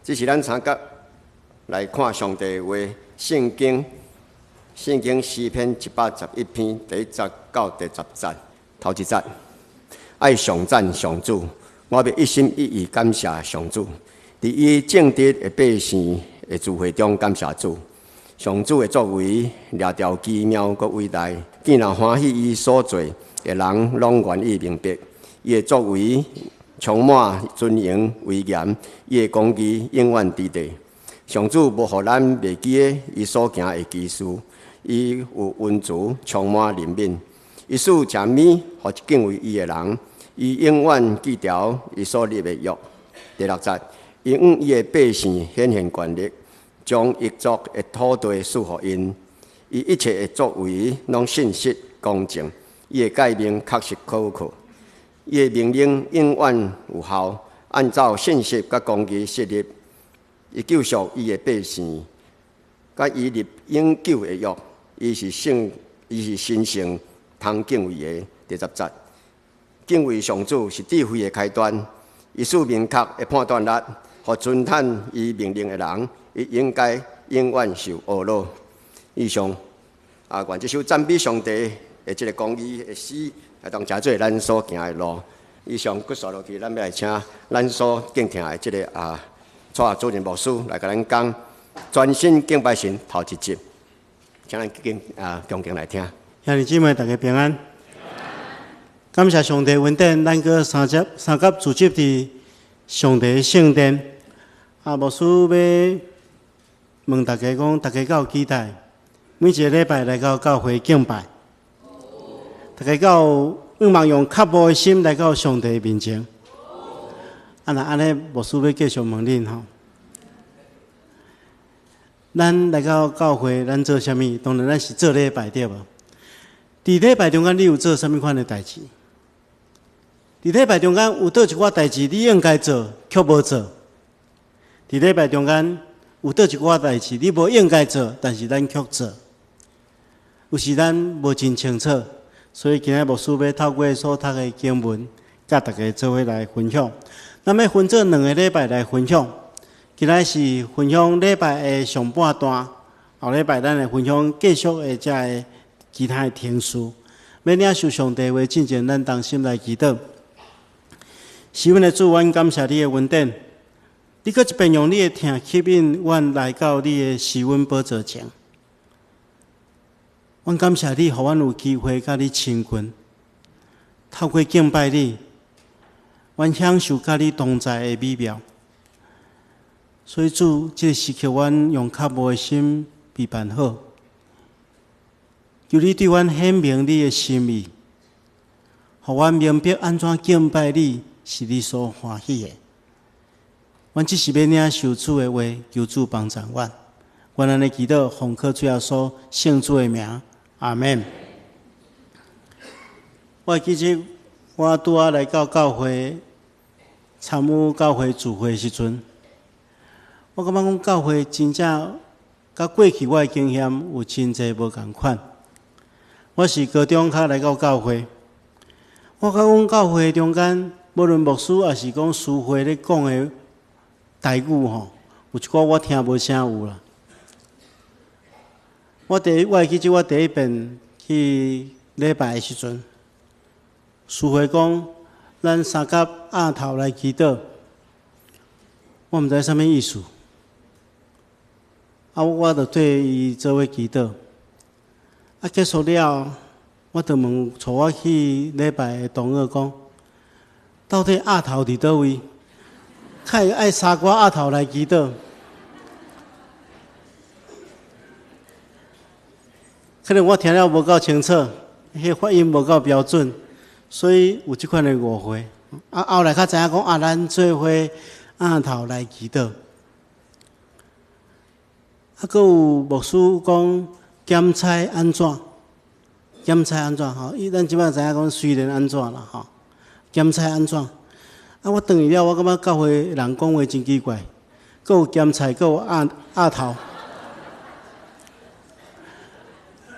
這是咱三甲來看上帝話，聖經，聖經詩篇111篇第1節到第10節，頭一節，愛頌讚上主，我欲一心一意感謝上主，佇伊正直的百姓的聚會中感謝主。上主的作為掠著奇妙閣偉大，見若歡喜伊所做的人，攏願意明白。伊的作為充滿尊榮威嚴，伊的公義永遠佇地。上主無予咱袂記得伊所行的奇事，伊有恩慈，充滿憐憫。伊賜食物予敬畏伊的人，伊永遠記牢伊所立的約。第六節，伊向伊的百姓顯現權力，將異族的土地賜予𪜶。伊一切的作為攏信實公正，伊的誡命確實可靠。伊的命令永遠有效，按照信實佮公義設立。伊救贖伊的百姓，佮伊立永久的約。伊是聖，伊是神聖，通敬畏的。第10節，敬畏上主是智慧的開端。伊賜明確的判斷力，予遵行伊命令的人，伊應該永遠受呵咾。以上啊，願這首讚美上帝的這個公義的詩，來當成做咱所行的路。以上，閣紲落去，咱欲來請咱所敬聽的這個啊，蔡主任牧師來共咱講全心敬拜神頭一集，請咱敬啊恭敬來聽。兄弟姊妹，大家平安。感謝上帝恩典，咱閣三節三甲聚集佇上帝聖殿。啊，牧師欲問大家講，大家敢有期待？每一个禮拜來到教會敬拜，大家敢有向望用渴慕的心來到上帝面前？啊，若按呢，牧師欲繼續問恁吼。咱來到教會，咱做啥物？當然，咱是做禮拜對無？佇禮拜中間，你有做啥物款的代誌？佇禮拜中間有佗一寡代誌，你應該做，卻無做。佇禮拜中間有佗一寡代誌，你無應該做，但是咱卻做。有時咱無真清楚，所以今仔牧師欲透過所讀的經文，佮大家做伙來分享。咱欲分做兩个禮拜來分享。今仔是分享禮拜的上半段，後禮拜咱會分享繼續的這个其他的程序。欲領受上帝話進前，咱同心來祈禱。是阮的主，阮感謝你的恩典，你閣一遍用你的疼吸引阮來到你的施恩寶座前。阮感謝你，予阮有機會佮你親近，透過敬拜你，阮享受佮你同在的美妙。所以主，這个時刻，阮用渴慕的心預備好，求你對阮顯明你的心意，予阮明白按怎敬拜你是你所歡喜的。阮只是欲領受主的話，求主幫助阮。阮按呢祈禱，奉靠主耶穌聖子的名，阿門。我記得我拄仔來到教會參與教會聚會的時陣，我感覺講教會真正佮過去我的經驗有真濟無仝款。我是高中較來到教會，我感覺講教會中間，無論牧師抑是講司會咧講的台語吼，有一寡我聽無啥有啦。我會記得我第一遍去禮拜的時陣，司會講咱三甲額頭來祈禱，我毋知啥物意思。啊，我就綴伊做伙祈禱。啊，結束了，我就問帶我去禮拜的同學講，到底額頭佇佗位？較會愛三個額頭來祈禱？可能我聽了無夠清楚，彼個發音無夠標準，所以有這款的誤會。啊，後來才知影講啊，咱做伙額頭來祈禱。啊，閣有牧師講檢採按怎？檢採按怎？吼，伊咱這擺知影講雖然按怎啦，吼，檢採按怎？啊，我轉去了，我感覺教會人講話真奇怪，閣有鹹菜，閣有鴨鴨頭。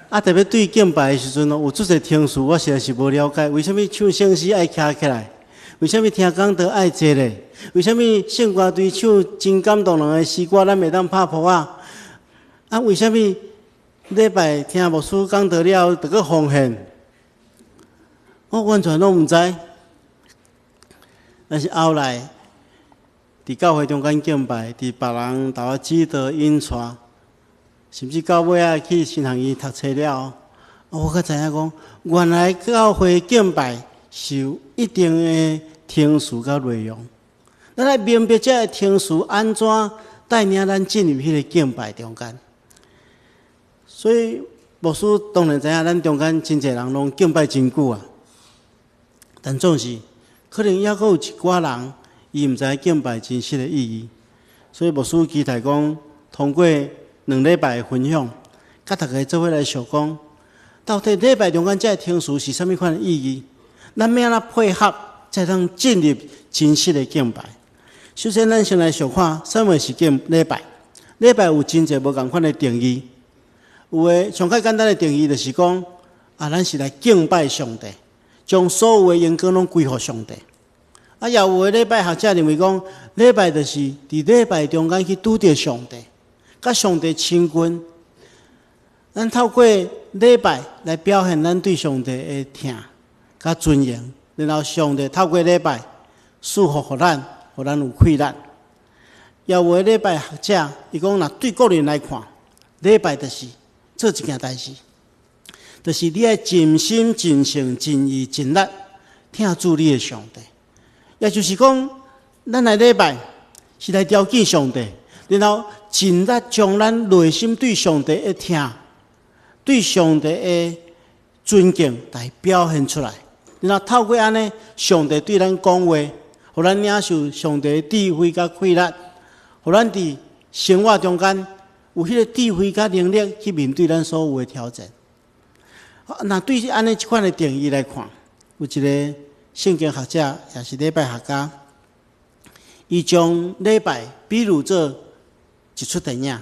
啊，特別對敬拜的時陣哦，有足濟程序，我實在是無了解，為啥物唱聖詩愛徛起來？為啥物聽講道愛坐咧？為啥物聖歌隊唱真感動人的詩歌，咱會當拍噗仔？啊，為啥物禮拜聽牧師講道了後，著閣奉獻？我完全攏毋知。但是後來，佇教會中間敬拜，佇別人共我指導引帶，甚至到尾仔去神學院讀冊了後，我才知影講，原來教會敬拜是有一定的程序佮內容。咱愛明白這个程序按怎帶領咱進入彼个敬拜中間。所以牧師當然知影，咱中間真濟人攏敬拜真久啊，但總是可能猶閣有一寡人，伊毋知敬拜真實的意義。所以牧師期待講，通過2禮拜的分享，佮大家做伙來想講，到底禮拜中間這个程序是啥物款的意義？咱欲按怎配合，才通進入真實的敬拜。首先，咱先來想看，啥物是敬禮拜？禮拜有真濟無仝款的定義。有的上較簡單的定義就是講，啊，咱是來敬拜上帝，將所有的榮光攏歸予上帝。啊，也有的禮拜學者認為講，禮拜就是佇禮拜中間去拄著上帝，佮上帝親近。咱透過禮拜來表現咱對上帝的疼佮尊榮，然後上帝透過禮拜賜福予咱，予咱有氣力。也有的禮拜學者，伊講若對個人來看，禮拜就是做一件代誌，就是你愛盡心、盡性、盡意、盡力疼主你的上帝。也就是講，咱來禮拜是來朝見上帝，然後盡力將咱內心對上帝的疼、對上帝的尊敬來表現出來。然後透過按呢，上帝對咱講話，予咱領受上帝的智慧佮氣力，予咱佇生活中間有彼个智慧佮能力去面對咱所有的挑戰。若對按呢這款的定義來看，有一个聖經學者，也是禮拜學家，伊將禮拜比喻做一齣電影。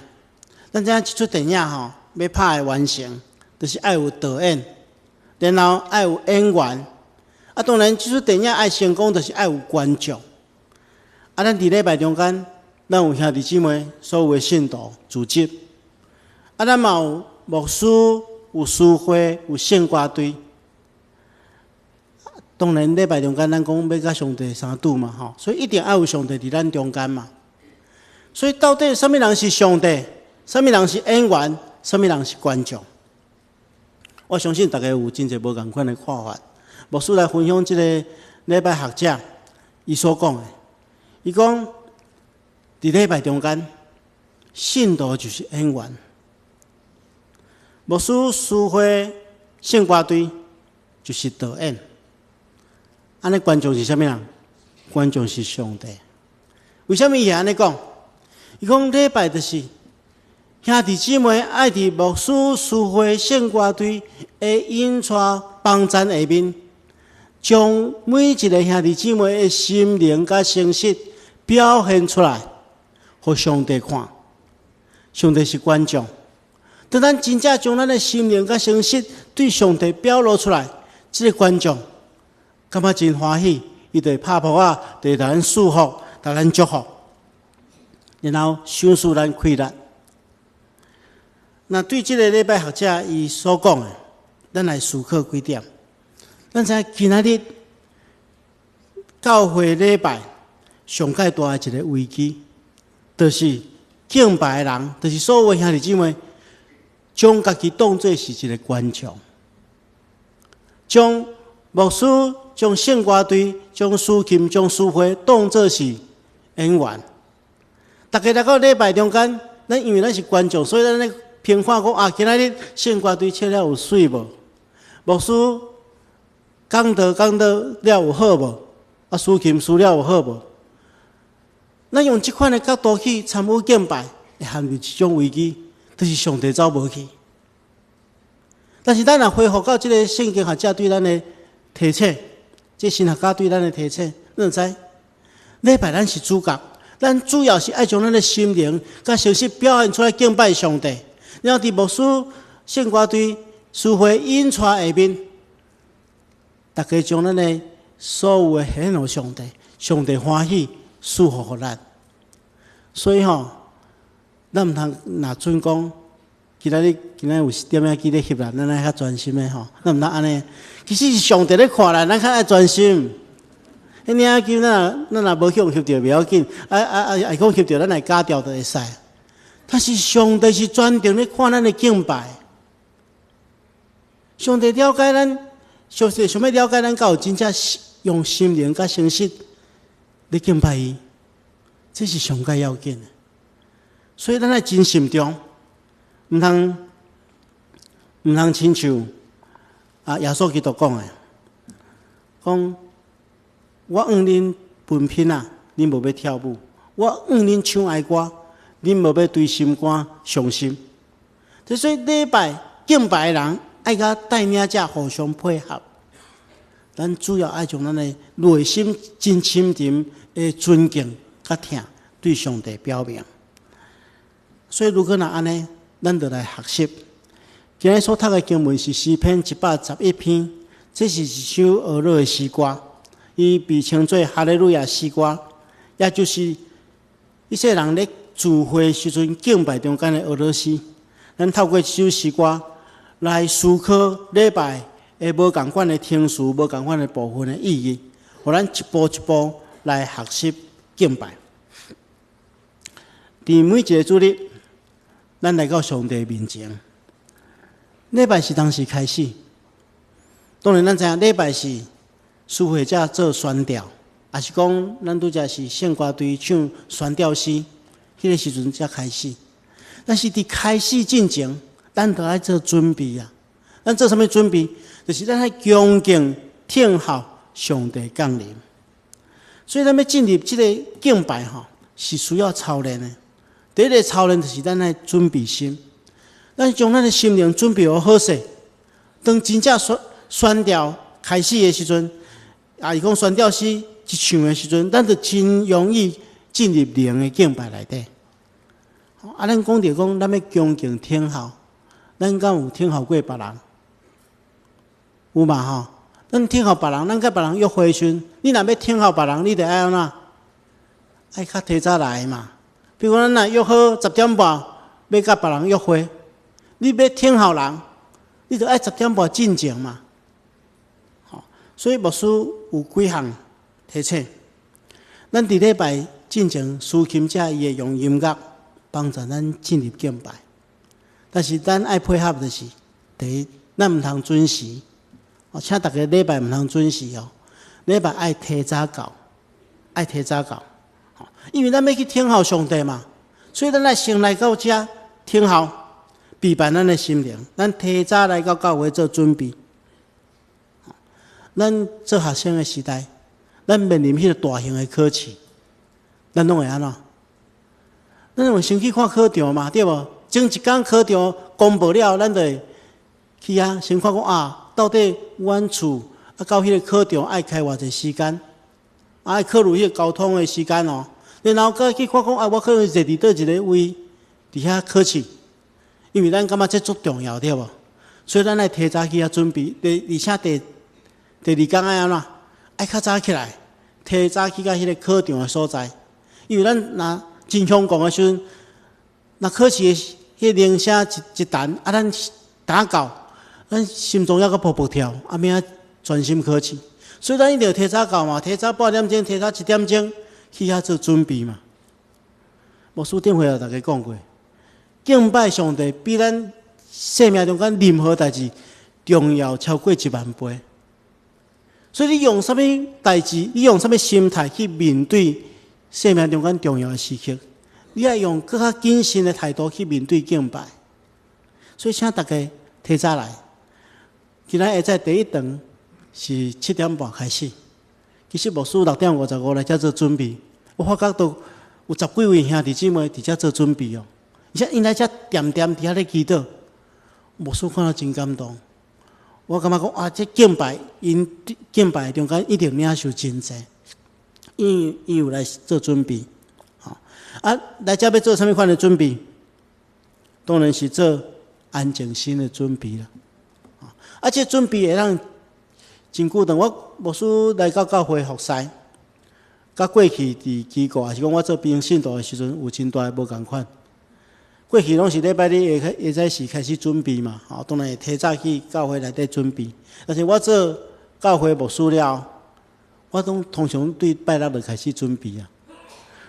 咱知影一齣電影吼，欲拍會完成，就是愛有導演，然後愛有演員。啊，當然，這齣電影愛成功，就是愛有觀眾。啊，咱佇禮拜中間，咱有兄弟姊妹，所有的信徒組織。啊，咱嘛有牧師、有司會、有聖歌隊。當然，禮拜中間咱講欲佮上帝相拄嘛，吼，所以一定愛有上帝佇咱中間嘛。所以到底啥物人是上帝？啥物人是演員？啥物人是觀眾？我相信大家有真濟無仝款的看法。牧師來分享這個禮拜學者伊所講的，伊講佇禮拜中間，信徒就是演員，牧師、司會、聖歌隊就是導演。按呢觀眾是啥物人？觀眾是上帝。為啥物伊會按呢講？伊講禮拜就是兄弟姊妹愛佇牧師、司會、聖歌隊的引帶幫贊下面，將每一个兄弟姊妹的心靈佮誠實表現出來，予上帝看。上帝是觀眾。當咱真正將咱的心靈佮誠實對上帝表露出來，這个觀眾感覺真歡喜，伊就會拍噗仔，就會共咱祝福，共咱祝福，然後賞賜咱氣力。那對這个禮拜學者伊所講的，咱來思考幾點。咱知影今仔日教會禮拜上蓋大的一个危機，就是敬拜的人，就是所有兄弟姊妹，將家己當做是一个觀眾，將牧師、將聖歌隊、將司琴、將司會當做是演員。逐家來到禮拜中間，咱因為咱是觀眾，所以咱咧評判講啊，今仔日聖歌隊唱了有媠無？牧師講道講道了有好無？啊，司琴司了有好無？咱用這款的角度去參與敬拜，會陷入一種危機，就是上帝走無去。但是咱若恢復到這个聖經學者對咱的提醒，這神學家對咱的提醒，你知？禮拜咱是主角，咱主要是愛將咱的心靈佮誠實表現出來敬拜上帝。然後佇牧師、聖歌隊、司會引帶下面，逐家將咱的所有的獻予上帝，上帝歡喜賜福予咱。所以吼，咱毋通若準講，今仔日今仔日有點仔機咧翕啦，咱愛較專心的吼，咱毋通按呢。其實是上帝咧看咱，咱較愛專心。彼領金咱若無去予翕著袂要緊，啊啊啊！會講翕著，咱來加調就會使。但是上帝是專程咧看咱的敬拜，上帝了解咱，上帝想欲了解咱，敢有真正用心靈佮誠實咧敬拜伊，這是上蓋要緊的。所以咱愛真慎重，毋通親像啊耶穌基督講的，講我向恁分品仔，恁無欲跳舞；我向恁唱哀歌，恁無欲對心肝傷心。所以禮拜敬拜的人愛佮帶領者互相配合。咱主要愛將咱的內心真深沉的尊敬佮疼對上帝表明。所以如果若按呢，咱就來學習。今日所讀的經文是詩篇111篇，這是一首哀樂的詩歌，伊被稱做哈利路亞詩歌，也就是以色列人咧聚會時陣敬拜中間的哀樂詩。咱透過這首詩歌來思考禮拜的無仝款的程序、無仝款的部分的意義，予咱一步一步來學習敬拜。佇每一個主日，咱來到上帝面前。禮拜是當時開始，當然咱知影禮拜是司會者做宣調，抑是講咱拄才是聖歌隊唱宣調詩，彼個時陣才開始。但是佇開始進前，咱都愛做準備啊！咱做啥物準備？就是咱愛恭敬聽候上帝降臨。所以咱欲進入這個敬拜吼，是需要操練的。第一個操練就是咱愛準備心，咱將咱的心靈準備好好勢，當真正宣調開始的時陣，啊，伊講宣調詩一唱的時陣，咱就真容易進入靈的敬拜內底。啊，咱講著講，咱欲恭敬聽候，咱敢有聽候過別人？有嘛吼？咱聽候別人，咱佮別人約會時陣，你若欲聽候別人，你著愛按怎？愛較提早來嘛。比如講，咱若約好10點半欲佮別人約會，你欲聽候人，你著愛十點半進前嘛。吼，所以牧師有幾項提醒，咱佇禮拜進前，司琴者伊會用音樂幫助咱進入敬拜。但是咱愛配合就是，第一，咱毋通準時。哦，請大家禮拜毋通準時哦，禮拜愛提早到，愛提早到。因為咱欲去聽候上帝嘛，所以咱愛先來到遮聽候，備辦咱的心靈，咱提早來到教會做準備。咱做學生的時代，咱面臨彼個大型的考試，咱攏會按怎？咱會先去看考場嘛，對無？前一工考場公布了，咱就會去遐先看講啊，到底阮厝啊到彼個考場愛開偌濟時間，愛考慮彼個交通的時間哦。然後閣去看講啊，我可能坐佇佗一個位，佇遐考試，因為咱感覺這足重要，對無？所以咱愛提早去遐準備，而且第二工愛按怎？愛較早起來，提早去到彼個考場的所在，因為咱若真凶講的時陣，若考試的彼個鈴聲一彈，啊，咱打到，咱心臟猶閣噗噗跳，啊，欲按怎專心考試。所以咱一定要提早到嘛，提早半點鐘，提早一點鐘去遐做準備嘛。牧師頂回也逐家講過，敬拜上帝比咱生命中間任何代誌重要超過1萬倍。所以你用啥物代誌，你用啥物心態去面對生命中間重要的時刻，你愛用閣較謹慎的態度去面對敬拜。所以請大家提早來。今仔下晝第一堂是7點半開始，其實牧師6點55來遮做準備。我發覺都有十幾位兄弟姊妹佇遮做準備哦，而且𪜶來遮恬恬佇遐咧祈禱，牧師看了真感動。我感覺講啊，這敬拜𪜶敬拜中間一定領受真濟，因為伊有來做準備。吼啊，來遮欲做啥物款的準備？當然是做安靜心的準備啦。啊，這準備會當真久，當我牧師來到教會服侍，佮過去佇機構，抑是講我做平信徒的時陣，有真大的無仝款。過去攏是禮拜日下下早時開始準備嘛，吼，當然會提早去教會內底準備。但是我做教會牧師了後，我攏通常對拜六就開始準備啊。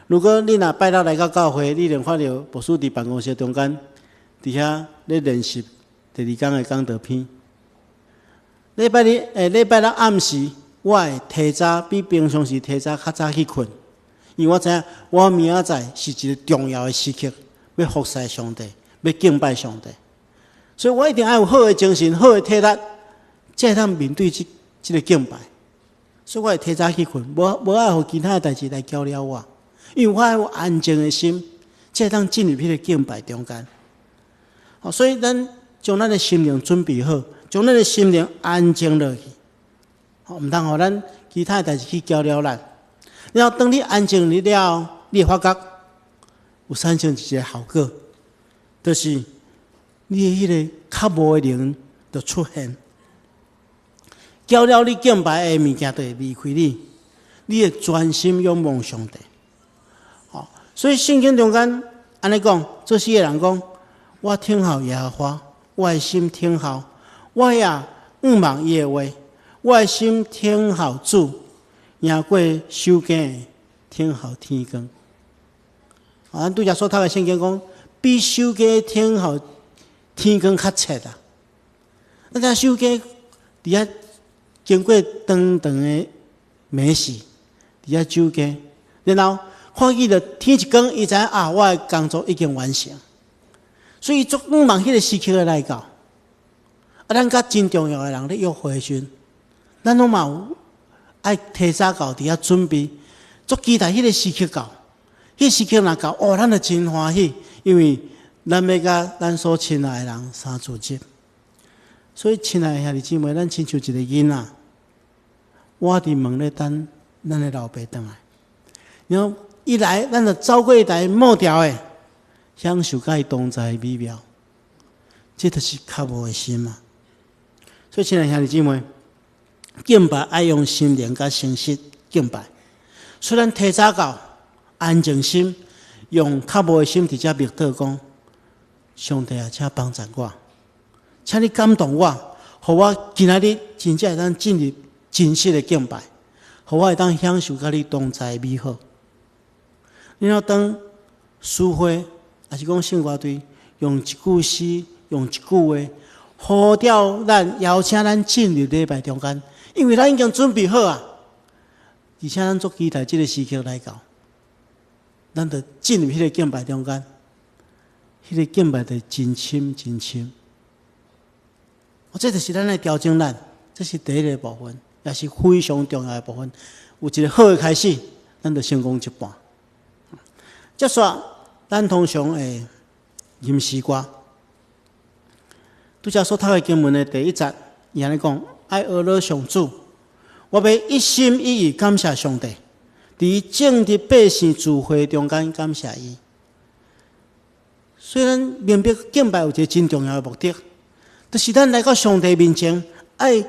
如果你若拜六來到教會，你會看著牧師佇辦公室中間，佇遐咧練習第二工的講道篇。禮拜日，禮拜六暗時，我會提早比平常時提早較早去睏，因為我知影我明仔載是一个重要的時刻，欲服侍上帝，欲敬拜上帝，所以我一定愛有好的精神、好的體力，才會當面對這個敬拜。所以我會提早去睏，無愛予其他的代誌來攪擾我，因為我愛有安靜的心，才會當進入彼个敬拜中間。好，所以咱將咱的心靈準備好，將咱的心靈安靜落去，好，毋通予咱其他的代誌去攪擾咱。然後當你安靜了後，你會發覺有產生一个效果，就是你的彼个渴慕的靈就出現，攪擾你敬拜的物件就會離開你，你會專心仰望上帝。好，所以聖經中間按呢講，作詩的人講：我等候耶和華，我的心等候，我也向望伊的話，我的心等候主，贏過守更的等候天光。啊，咱拄才所讀的聖經講，比守更等候天光較切啊！咱知守更佇遐經過長長的暝時，佇遐守更，然後看見著天一光，伊知影啊，我的工作已經完成，所以足向望彼个時刻的來到。啊，咱佮真重要的人咧約會的時陣，咱攏嘛有愛提早到佇遐準備，足期待彼个時刻到。彼時刻若到，哦，咱就真歡喜，因為咱欲佮咱所親愛的人相聚集。所以，親愛的兄弟姊妹，咱親像一个囡仔，倚佇門咧等咱的老爸轉來。然後伊來，咱就走過去共伊摸牢的，享受佮伊同在的美妙。這就是渴慕的心啊！所以，親愛的兄弟姊妹，敬拜愛用心靈佮誠實敬拜。雖然提早到安靜心，用渴慕的心佇遮默禱講：上帝啊，請幫贊我，請你感動我，予我今仔日真正會當進入真實的敬拜，予我會當享受佮你同在的美好。你若當司會，抑是講聖歌隊，用一句詩，用一句話，呼召咱，邀請咱進入禮拜中間，因為咱已經準備好啊，而且咱足期待這个時刻來到，咱就進入彼个敬拜中間，彼个敬拜就真深真深。哦，這就是咱來調整咱，這是第一个部分，也是非常重要的部分。有一个好的開始，咱就成功一半。接續，咱通常會吟詩歌。拄才所讀的經文的第一節，伊按呢講：愛呵咾上主，我欲一心一意感謝上帝，佇正直百姓聚會中間感謝伊。雖然明白敬拜有一个真重要的目的，就是咱來到上帝面前，愛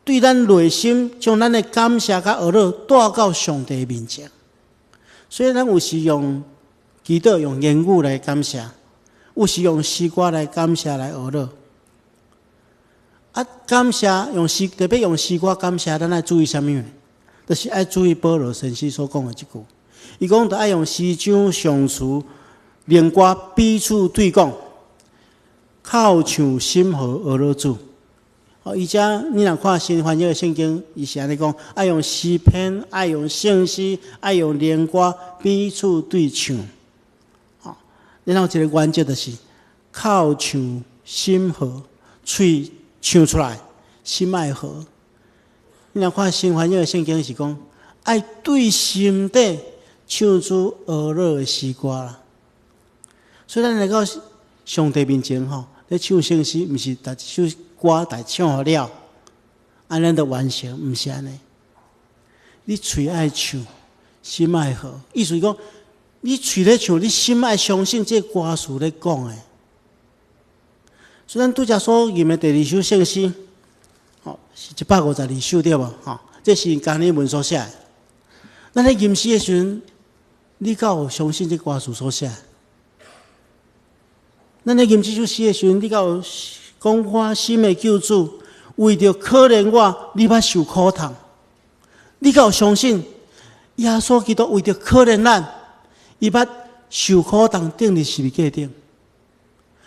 對咱內心將咱的感謝佮呵咾帶到上帝面前。所以咱有時用祈禱、用言語來感謝，有時用詩歌來感謝來呵咾。啊，感謝用詩，特別用詩歌感謝，咱愛注意啥物？就是愛注意保羅先生所講的這句。伊講，著愛用詩章、頌詞、靈歌彼此對講，口唱心和呵咾主。哦，伊遮你若看新翻譯的聖經，伊是按呢講，愛用詩篇，愛用聖詩，愛用靈歌彼此對唱。哦，然後一个原則就是口唱心和，喙唱出來，心愛和。你若看新翻譯的聖經是講，愛對心底唱出呵咾的詩歌啦。所以咱來到上帝面前吼，咧唱聖詩，毋是逐一首歌來唱予了，按呢就完成，毋是按呢。你喙愛唱，心愛和，意思是講，你喙咧唱，你心愛相信這歌詞咧講的。所以咱拄才所吟的第二首聖詩，吼，是152首對無？吼，這是迦尼文所寫的。咱咧吟詩的時陣，你敢有相信這歌詞所寫？咱咧吟這首詩的時陣，你敢有講我心的救主為著可憐我，你捌受苦痛？你敢有相信耶穌基督為著可憐咱，伊捌受苦痛釘佇十字架頂？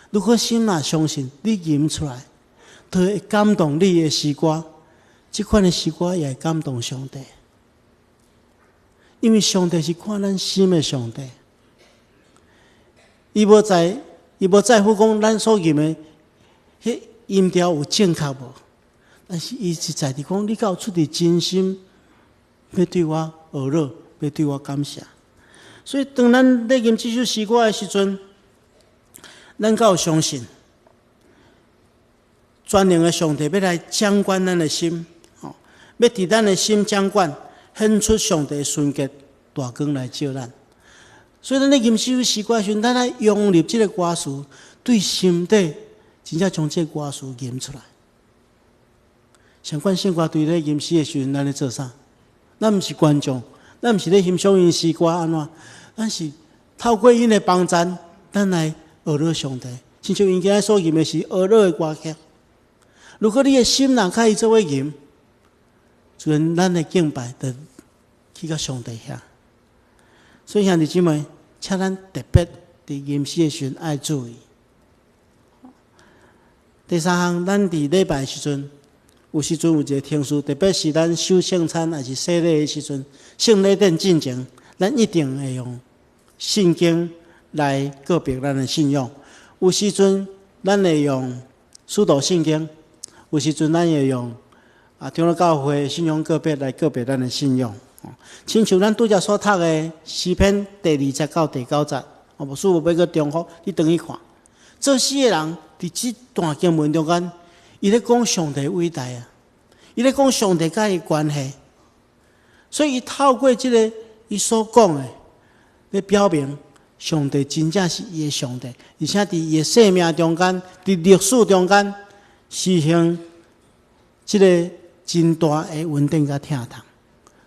如果心若相信，你吟出來，就會感動你的詩歌，這款的詩歌也會感動上帝，因為上帝是看咱心的上帝，伊無在乎講咱所吟的彼音調有正確無，但是伊是在佇講，你敢有出自真心，欲對我呵咾，欲對我感謝。所以當咱咧吟這首詩歌的時陣，咱敢有相信，全能的上帝欲來掌管咱的心，吼，欲佇咱的心掌管，顯出上帝純潔大光來照咱。所以咱咧吟這首詩歌的時陣，咱愛融入這个歌詞，對心底真正將這个歌詞吟出來。相款聖歌隊咧吟詩的時陣，咱咧做啥？咱毋是觀眾，咱毋是咧欣賞𪜶詩歌按怎？咱是透過𪜶的幫贊，咱來呵咾上帝。親像𪜶今仔所吟的是呵咾的歌曲。如果你的心若佮伊做伙吟，自然咱的敬拜就去到上帝遐。所以兄弟姊妹，請咱特別佇吟詩的時陣愛注意。第三項，咱佇禮拜的時陣，有時陣有一个程序，特別是咱守聖餐抑是洗禮的時陣，聖禮典進前，咱一定會用聖經來告白咱的信仰。有時陣咱會用使徒信經，有時陣咱會用長老教會信仰告白來告白咱的信仰。親像咱拄才所讀的詩篇第二節到第九節，牧師無欲閣重複，你轉去看。作詩的人佇這段經文中間，伊咧講上帝偉大啊，伊咧講上帝佮伊關係，所以伊透過這个伊所講的，咧表明上帝真正是伊的上帝，而且佇伊的生命中間，佇歷史中間施行這个真大的恩典佮疼痛，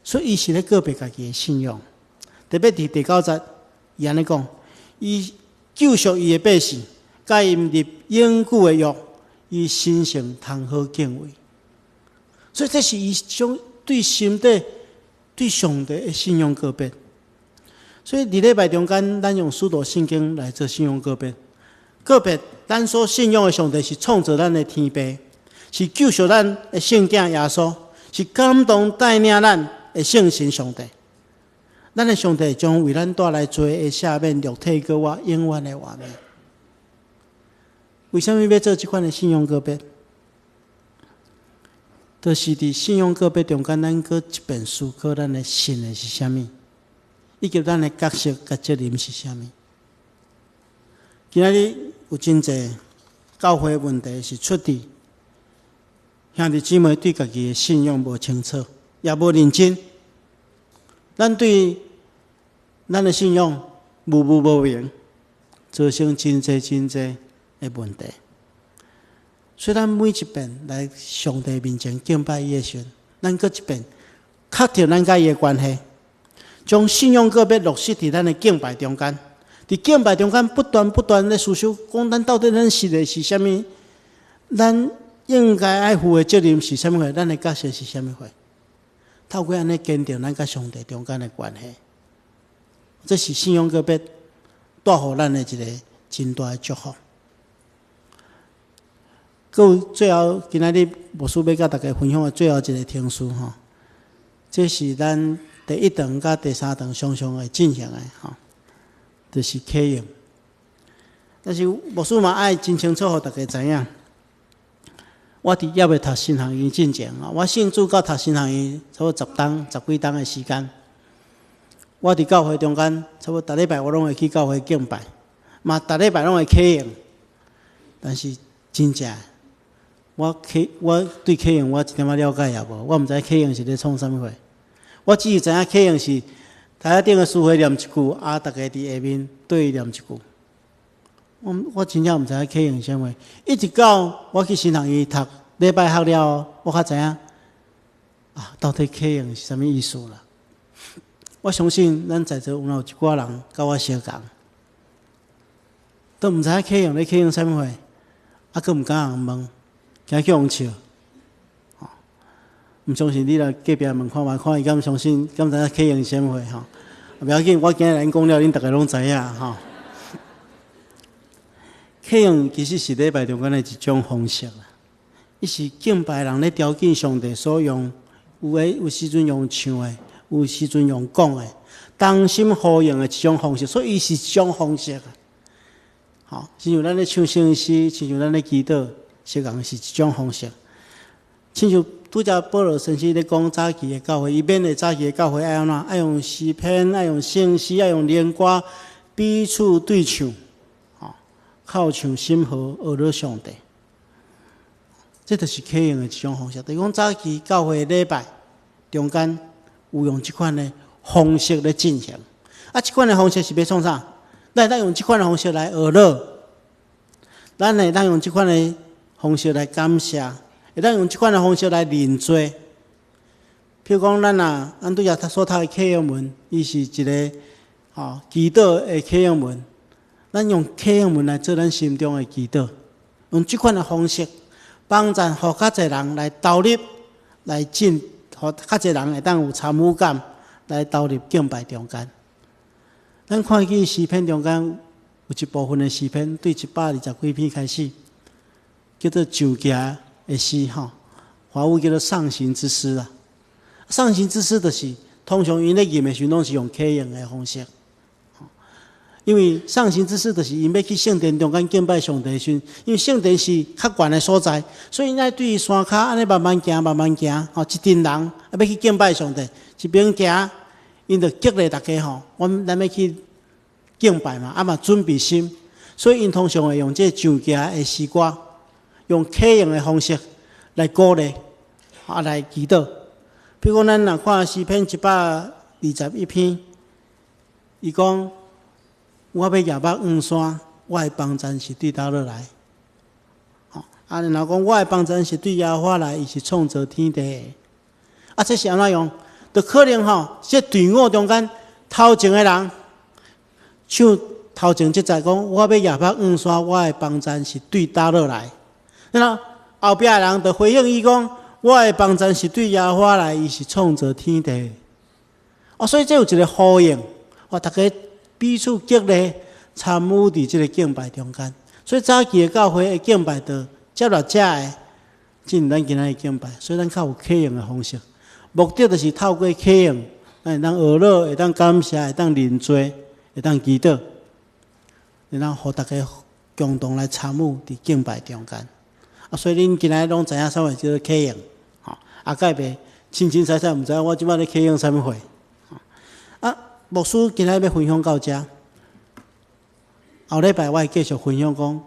所以伊是咧告白家己的信仰。特別佇第九節，伊按呢講，伊救贖伊的百姓，佮𪜶立永久的約，伊神聖通好敬畏。所以這是伊將對心底對上帝的信仰告白。所以佇禮拜中間，咱用使徒信經來做信仰告白。告白咱所信仰的上帝是創造咱的天父，是救贖咱的聖子耶穌，是感動帶領咱的聖神上帝。咱的上帝將為咱帶來罪的赦免、肉體閣活、永遠的活命。為啥物欲做這款的信仰告白？就是佇信仰告白中間，咱閣一遍思考咱的信的是啥物，以及咱的角色佮責任是啥物。今仔日有真濟教會問題是出佇兄弟姊妹對家己的信仰無清楚，也無認真。咱對咱的信仰模糊無明，造成真濟真濟的問題。所以咱每一遍來上帝面前敬拜伊的時陣，咱閣一遍確定咱佮伊的關係，將信仰告白落實佇咱的敬拜中間。佇敬拜中間不斷不斷咧思想，講咱到底咱信的是啥物？咱應該愛負的責任是啥物貨？咱的角色是啥物貨？透過按呢堅定咱佮上帝中間的關係，這是信仰告白帶予咱的一个真大的祝福。閣有最後，今仔日牧師欲佮大家分享的最後一个程序吼，這是咱第一堂佮第三堂常常會進行的吼，就是啟用。但是牧師嘛愛真清楚，予大家知影，我佇猶未讀神學院進前啊，我信主到讀神學院差不多10冬、十幾冬的時間，我佇教會中間，差不多逐禮拜我攏會去教會敬拜，嘛逐禮拜攏會啟用，但是真正，我對啟用我一點仔了解也無，我毋知啟用是咧創啥物貨。我只是知影啟用是台仔頂的司會念一句，啊，逐家佇下面對伊念一句。我真正毋知影啟用啥物，一直到我去神學院讀禮拜學了，我較知影啊，到底啟用是啥物意思啦。我相信咱在座有有一寡人佮我相仝，都毋知影啟用咧啟用啥物貨，啊，閣毋敢人問，驚去予人笑。毋相信你來隔壁問看覓，看伊敢相信，敢知影啟用是啥物貨吼？無要緊，我今日來講了，恁逐家攏知影吼。啟用其實是禮拜中間的一種方式啦，伊是敬拜人咧朝見上帝所用，有的有時陣用唱的，有時陣用講的，同心呼應的一種方式，所以伊是一種方式啊。吼，親像咱咧唱聖詩，親像咱咧祈禱，實仝是一種方式。親像拄才保羅先生咧講早期的教會，伊勉勵早期的教會愛按怎？愛用詩篇，愛用聖詩，愛用靈歌，彼此對唱，吼，口唱心和，學樂上帝。這就是啟用的一種方式。就是講早期教會禮拜中間有用這款的方式咧進行。啊，這款的方式是欲創啥？咱會當用這款的方式來學樂，咱會當用這款的方式來感謝，會當用這款的方式來認罪。譬如講，咱啊，咱拄才所讀的啟用文，伊是一个吼祈禱的啟用文。咱用啟用文來做咱心中的祈禱，用這款的方式幫助予較濟人來投入，來進，予較濟人會當有參與感，來投入敬拜中間。咱看見詩篇中間有一部分的詩篇，對120幾篇開始，叫做上行的詩吼，華語叫做上行之詩啊。上行之詩就是通常𪜶咧吟的時陣，攏是用啟用的方式。因為上行之詩就是𪜶欲去聖殿中間敬拜上帝的時陣，因為聖殿是較懸的所在，所以𪜶愛對山跤按呢慢慢行，慢慢行，吼，一陣人啊欲去敬拜上帝，一邊行，𪜶就激勵大家吼，阮咱欲去敬拜嘛，啊嘛準備心，所以𪜶通常會用這個上行的詩歌，用啟用的方式來鼓勵，啊來祈禱。比如講，咱若看詩篇121篇，伊講，我欲舉目望山，我的幫贊是對佗落來？吼，啊，然後講我的幫贊是對耶和華來，伊是創造天地的。啊，這是按怎用？就可能吼，這隊伍中間頭前的人唱頭前這節講，我欲舉目望山，我的幫贊是對佗落來？然後後壁的人就回應伊講，我的幫贊是對耶和華來，伊是創造天地的。哦，所以這有一個呼應，哦，大家彼此激勵，參與佇這個敬拜中間。所以早期的教會的敬拜就接納這个進入咱今仔日敬拜，所以咱較有啟用的方式。目的就是透過啟用，咱會當學樂，會當感謝，會當認罪，會當祈禱，然後予大家共同來參與佇敬拜中間。啊，所以恁今仔日攏知影啥物叫做啟用，吼，啊，蓋袂清清楚楚，毋知影我這擺咧啟用啥物貨。啊，牧師今仔日欲分享到遮，後禮拜我會繼續分享講，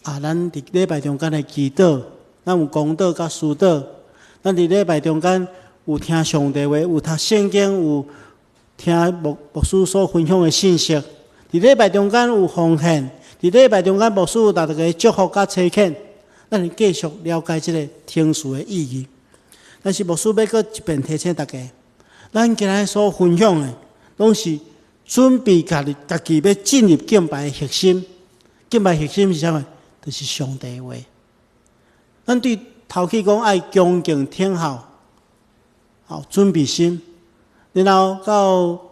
啊，咱佇禮拜中間的祈禱，咱有公禱佮私禱，咱佇禮拜中間有聽上帝話，有讀聖經，有聽牧師所分享的信息。佇禮拜中間有奉獻，佇禮拜中間牧師有帶大家祝福佮差遣，咱會繼續了解這个程序的意義。但是牧師欲閣一遍提醒大家，咱今仔所分享的，攏是準備家己家己欲進入敬拜的核心。敬拜核心是啥物？就是上帝話。咱對頭起講愛恭敬聽候，好準備心，然後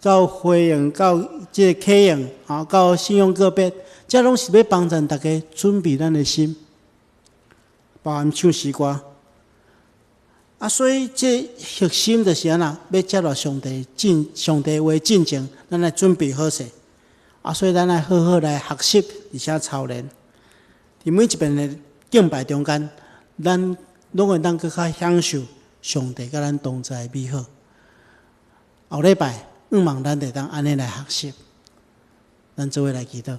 到回應，到這个啟用，啊，到信仰告別，這攏是欲幫助大家準備咱的心，包含唱詩歌。啊，所以這核心就是按怎，欲接納上帝進上帝話進前，咱來準備好勢。啊，所以咱愛好好來學習，而且操練。佇每一遍的敬拜中間，咱攏會當閣較享受上帝佮咱同在的美好。後禮拜，向望咱會當按呢來學習。咱做伙來祈禱。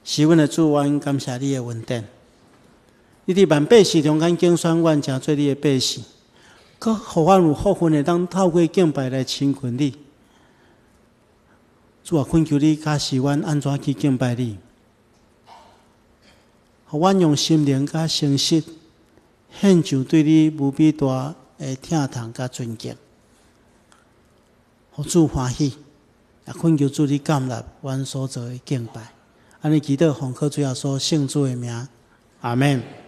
是阮的主，阮感謝你的恩典。你佇萬百姓中間揀選阮，成做你的百姓，閣予阮有福分會當透過敬拜來親近你。主啊，懇求你教示阮按怎去敬拜你，予阮用心靈佮誠實獻上對你無比大的疼痛佮尊敬，予主歡喜，也懇求主你甘納阮所做的敬拜。按呢祈禱奉靠主耶穌聖子的名，阿門。